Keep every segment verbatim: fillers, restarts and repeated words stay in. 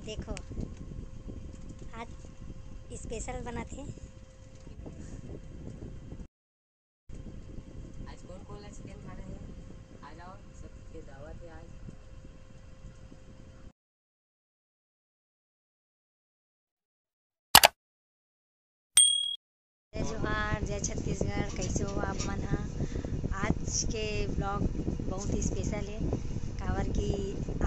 देखो, आज स्पेशल बनाथे। आज कौन कौन ला चिकन खाना है? आ जाओ, सबके दावत है आज। जय जोहार, जय छत्तीसगढ़। कैसे हो आप मन ह? आज के ब्लॉग बहुत ही स्पेशल है, काबर कि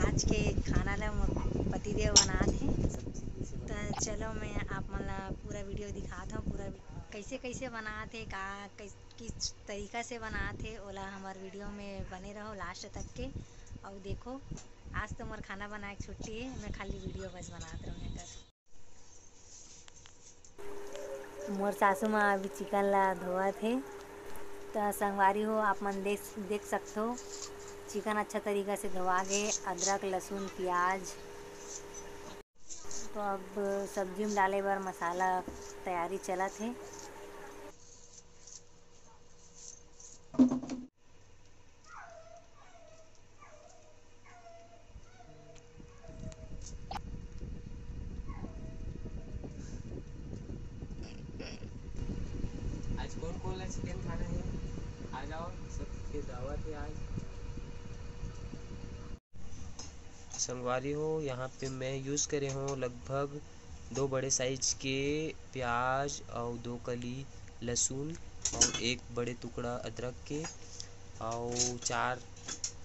आज के खाना ला मोर पतिदेव बनात हे। त चलो, मैं आप मन ला पूरा वीडियो दिखात हूँ, पूरा कैसे कैसे बनात हे, का कैस-, किस तरीका से बनात हे, ओला हमार वीडियो में बने रहो लास्ट तक के। और देखो, आज तो मोर खाना बनाए के छुट्टी है, मैं खाली वीडियो बस बनात रहूँ एकर। मोर सासू माँ अभी चिकन ला धोवत हे। त संगवारी हो, आप मन देख, देख सकथो, चिकन अच्छा तरीका से धोवा गे। अदरक, लहसुन, प्याज, तो अब सब्जी में डाले बर मसाला तैयारी चलत हे। आज कौन कौन ला चिकन खाना है? आ जाओ, सबके दावत है आज। संगवारी हो, यहाँ पे मैं यूज़ करे हूँ लगभग दो बड़े साइज के प्याज और दो कली लहसुन और एक बड़े टुकड़ा अदरक के और चार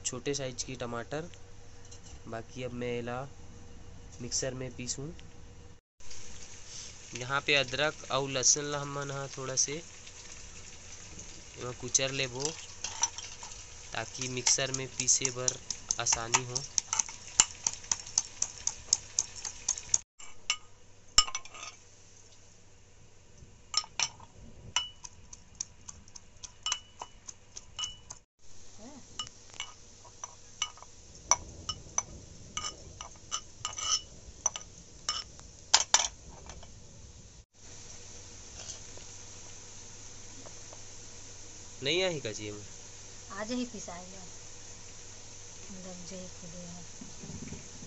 छोटे साइज के टमाटर। बाकी अब मैं एला मिक्सर में पीसूँ। यहाँ पे अदरक अउ लहसुन ला हमन ह थोड़ा से एमा कुचर लेबो, ताकि मिक्सर में पीसे बर आसानी हो। नहीं आही का जी एमा? आ जाही पिसाई ला। दब जाही खुदे ह।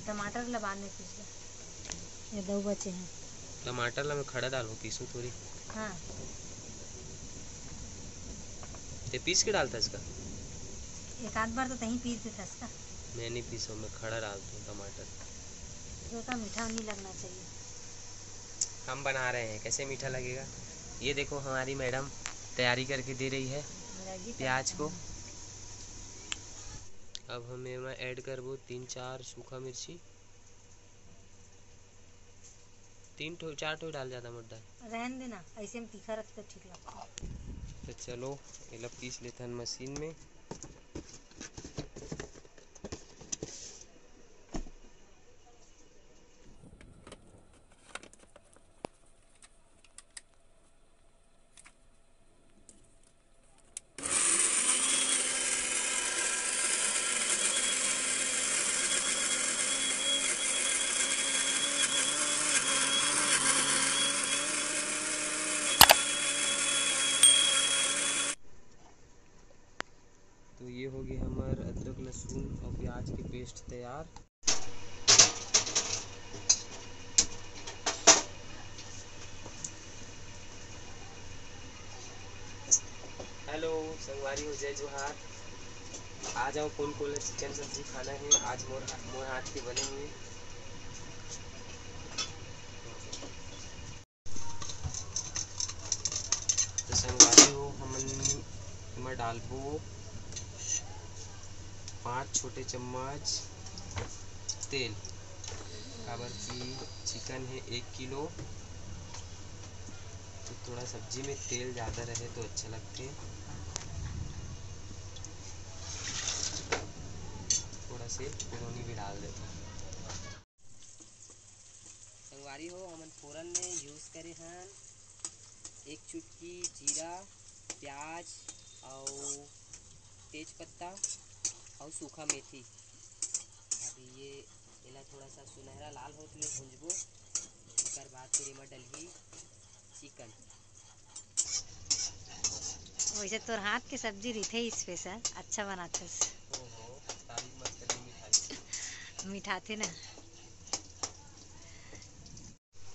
टमाटर ला बाद में पीस ले। ये दो बचे हैं। टमाटर ला मैं खड़ा डालूं, पीसूं थोड़ी। हाँ। ते पीस के डालता इसका? एक आध बार तो तहीं पीस देता इसका। मैं नहीं पीसूं, मैं खड़ा डालता हूँ टमाटर। जो का मीठा नहीं लगना चाहिए। हम बना रहे हैं, कैसे मीठा लगेगा? ये देखो, हमारी मैडम तैयारी करके दे रही है प्याज को। अब हम एमा ऐड करबो तीन चार सूखा मिर्ची, तीन ठो चार ठो डाल, ज़्यादा मत डाल। रहन देना, ऐसे में तीखा रखते ठीक लगता है। तो चलो, एला पीस लेथन मशीन में। तो ये हो गए हमार अदरक, लहसुन और प्याज के पेस्ट तैयार। हेलो संगवारी हो, जय जोहार। आ जाओ, कौन कौन ला चिकन सब्जी खाना है, आज मोर मोर हाथ के बने हुए। तो संगवारी हो, हमन एमा डालबो पाँच छोटे चम्मच तेल, काबर कि चिकन है एक किलो, तो थोड़ा सब्जी में तेल ज़्यादा रहे तो अच्छा लगथे। थोड़ा से पुरोनी भी डाल देते हैं। संगवारी हो, हमन फोरन में यूज़ करे हन एक चुटकी जीरा, प्याज अउ तेज पत्ता अउ सूखा मेथी। अभी ये एला थोड़ा सा सुनहरा लाल होत ले भूंजबो, ओकर बाद फिर एमा डलही चिकन। वैसे तोर हाथ के सब्जी रहिथे स्पेशल, अच्छा बनाथस। ओहो, तारीफ मत करिए मिठाई। मिठाथे ना।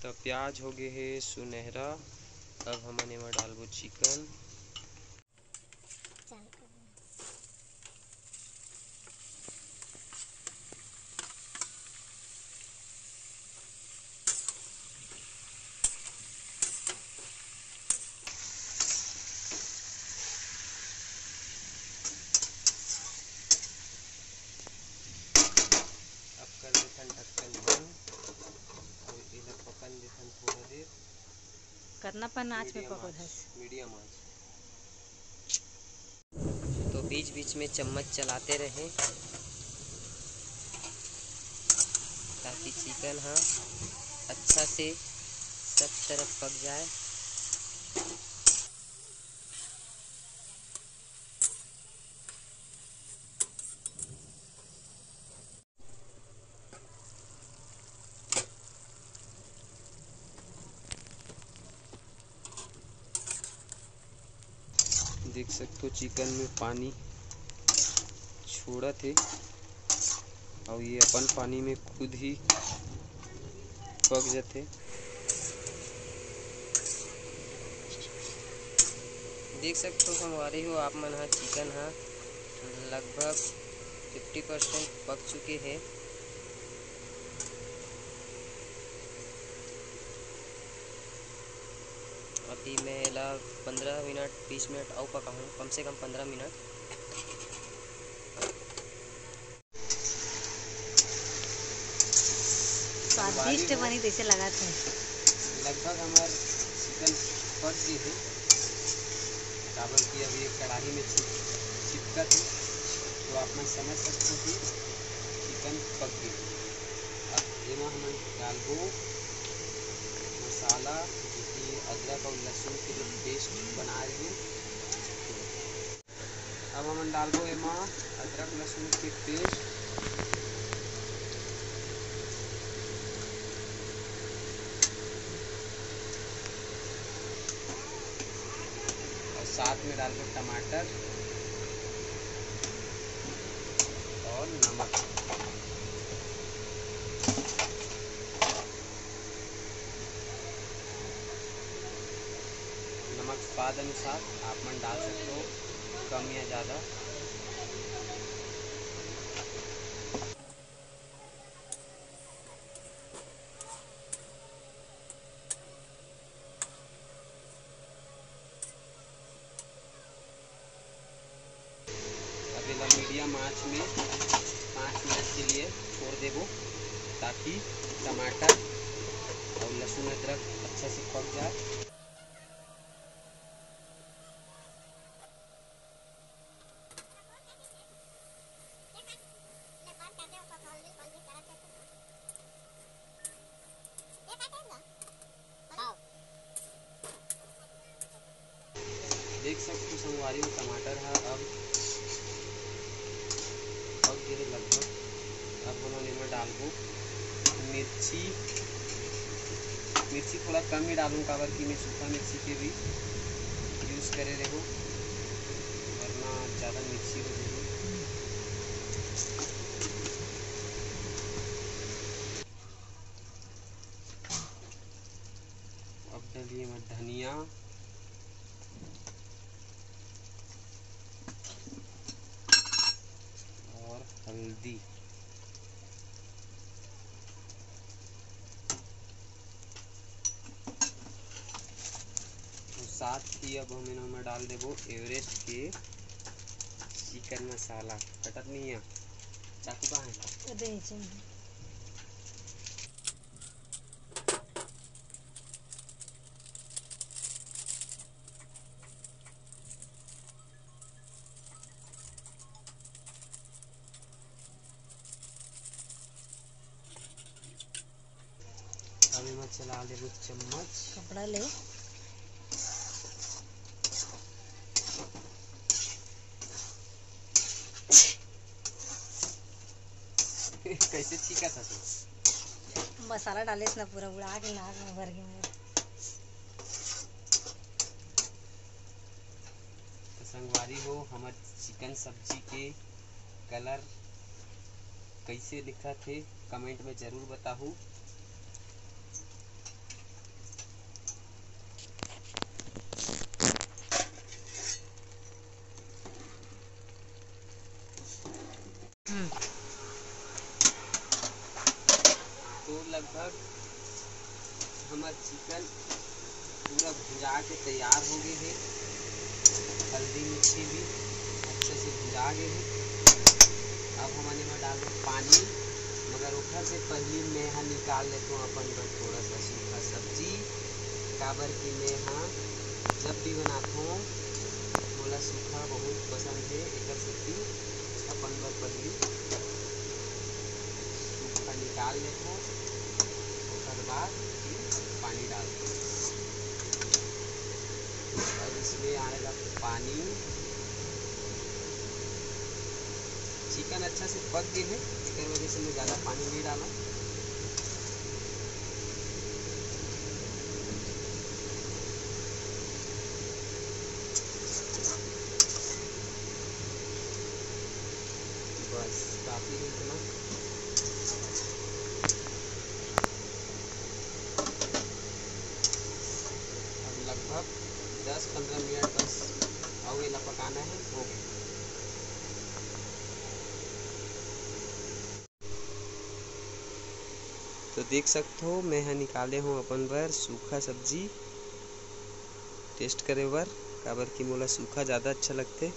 त प्याज हो गे हे सुनहरा, अब हमन एमा डालबो चिकन। अब कर देथन ढक्कन बंद, अउ एला पकन देथन थोड़ा देर। कतना पन आँच में मीडियम पको आँच, धस। मीडियम आँच। तो बीच-बीच में चम्मच चलाते रहें, ताकि चिकन ह अच्छा से सब तरफ पक जाए। देख सकथो, चिकन में पानी छोड़त हे, अउ ये अपन पानी में खुद ही पक जथे। देख सकथो संगवारी हो, आप मन ह, चिकन ह लगभग फिफ्टी परसेंट पक चुके हे। अभी मैं एला पंद्रह मिनट, बीस मिनट अउ पकाहूँ, कम से कम पंद्रह मिनट। स्वादिष्ट बनी तइसे लगत हे। लगभग हमर चिकन पक गे हे, काबर कि अभी कढ़ाई में चिप-, चिपकत हे, तो आप मन समझ सकथो कि चिकन पक गे हे। अब एमा हमन डालबो मसाला, जो कि अदरक अउ लहसुन के जो पेस्ट बनाए रहे, अब हमन डालबो एमा अदरक लहसुन के पेस्ट अउ साथ में डालबो टमाटर अउ नमक। नमक स्वाद अनुसार आप मन डाल सकते हो, कम या ज़्यादा। अब एला मीडियम आंच में पाँच मिनट के लिए छोड़ देबो, ताकि टमाटर और लहसुन अदरक अच्छा से पक जाए। देख सकथो संगवारी हो, टमाटर ह अब पक गे हे लगभग। अब हमन एमा डालबो मिर्ची। मिर्ची थोड़ा कम ही डालूँ, काबर कि मैं सूखा मिर्ची के भी यूज़ करे रेहेंव, वरना ज़्यादा मिर्ची हो जाही। अब डालिए मैं धनिया और हल्दी। और साथ ही अब हम एमा डाल देबो एवरेस्ट के चिकन मसाला। कटत नहीं है, चाकू कहाँ है? अरे, चाहिए। अब एमा चला लेबो चम्मच। कपड़ा ले। कैसे छींकत हस? मसाला डालेस ना, पूरा उड़ा के नाक में भर गे मोर। तो संगवारी हो, हमर चिकन सब्जी के कलर कैसे दिखत हे, कमेंट में जरूर बताहू। तो लगभग हमर चिकन पूरा भुंजा के तैयार हो गए हे। हल्दी मिर्ची भी अच्छे से भुंजा गए हे। अब हमन एमा डालबो पानी, मगर ओखर से पहली मैं हा निकाल लेथों अपन बर थोड़ा सा सूखा सब्जी, काबर कि मैं हा जब भी बनाथों मोला सूखा बहुत पसंद हे, एकर सेती अपन बर पहली सूखा निकाल लेथों, ओकर बाद फिर पानी डालथों। अब इसमें आएगा पानी। चिकन अच्छा से पक गए हे, एकर वजह से मैं ज़्यादा पानी नहीं डाला। बस काफ़ी है इतना। अब लगभग दस पंद्रह मिनट बस अउ एला पकाना है, हो गया। तो देख सकथो, मैं ह निकाले हों अपन बर सूखा सब्जी टेस्ट करे बर, काबर कि मोला सूखा ज़्यादा अच्छा लगथे।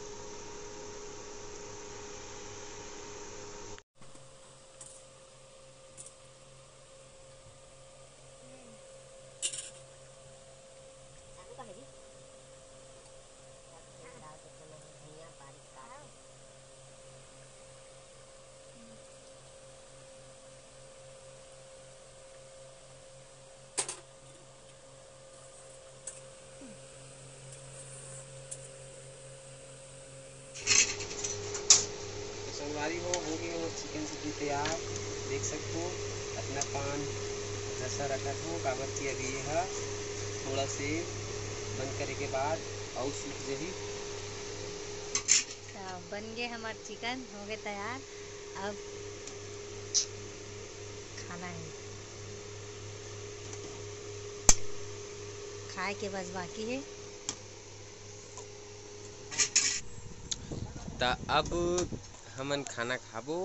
तो संगवारी हो, हो गई हो चिकन सब्जी तैयार। देख सकते हो, अपना पान जैसा रखा हो, काबर कि अभी ये हा थोड़ा से बंद करे के बाद अउ सूख जही। तो बन गए हमार चिकन, हो गए तैयार। अब खाना है, खाए के बस बाकी है। त अब हमन खाना खाबो।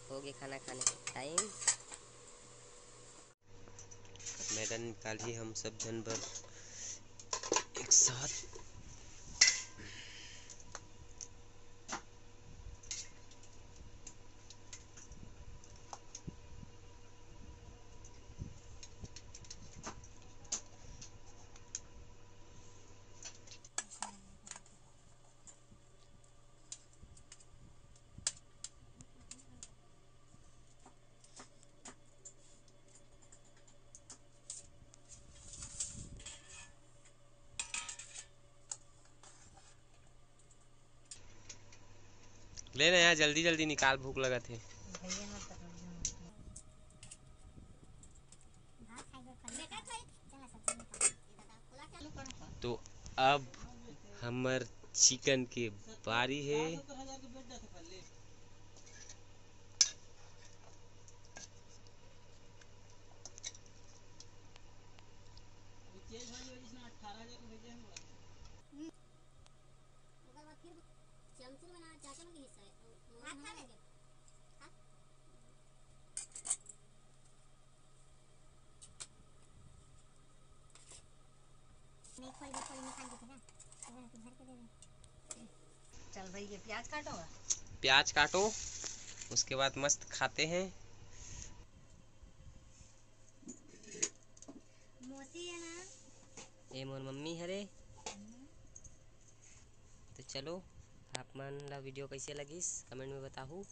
हो गए खाना खाने के टाइम। मैडम निकालही हम सब झन बर एक साथ। ले ना यार, जल्दी जल्दी निकाल, भूख लगत हे। तो अब हमर चिकन के बारी है। चल भाई, ये प्याज काटो। प्याज काटो, उसके बाद मस्त खाते हैं। मौसी है ना? ये मोर मम्मी हरे। तो चलो, आप मन ला वीडियो कैसे लगिस, कमेंट में बताहू।